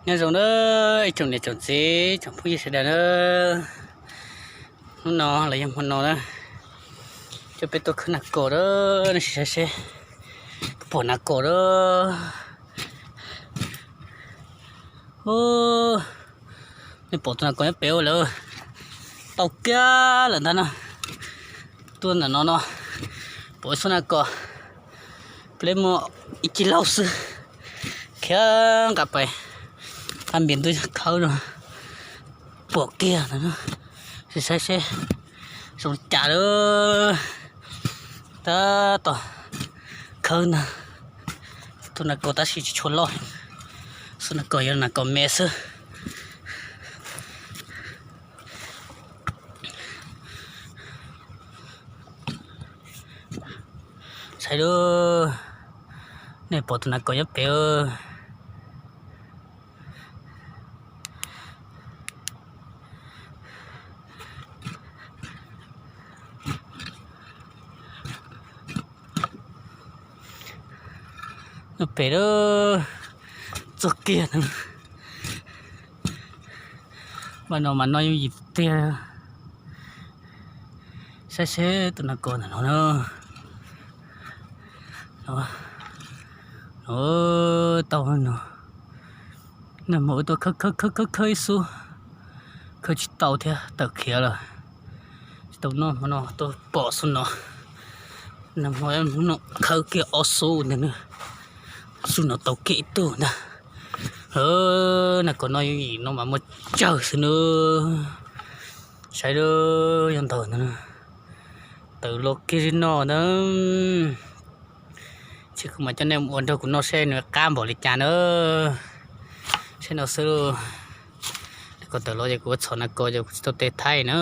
Nyob zoo na, ib tsoom niam tsoom txiv tsoom phooj ywg sawv daws na. Hnub no los yog hmo no na, coj peb tuaj khawb nas kos na, nej sim saib seb puas pom nas kos na. Nej pom tus nas kos nyob pem ua lawm, tau kiag lawm ntag no. Tuaj ntawm no no, pom ib xub nas kos, pleb muaj ib ceg laug xwb, khiav nqa pais hab npias ntub khawb no, pom kiag ntawm no. Sim saib seb zoo li cas lawm. Tab tom khawb ntag, tus nas kos tab sis tsis tshua loj, xub nas kos yog nas kos me xwb. Saib lub, nej pom tus nas kos nyob pem. Nyob pem lawm, txog kiag ntawd. Mas no mas noj yooj yim tiag. Saib seb tus nas kos ntawm no na. No, tau no. Nag hmo wb tuaj khawb khawb khawb khawb ib xub, khawb tsis tau thiab tawm khiav lawm. Tsis tau noj, hmo no tuaj pom xub no. Nag hmo no khawb kiag ob xub ntag na. Xub no tau kiag ib tug ntag. Nas kos noj yooj yim no mas muaj tsawg xwb na. Saib lub, yog ntawm no, tawm los kiag li no na. Ces kuv mam coj nej mus ua nrog kuv noj seb nws qab npaum li cas na. Seb no xwb lauj. Nas kos tawm los ces kuv ua txhom nas kos ces kuv tsis tau tes thaij na.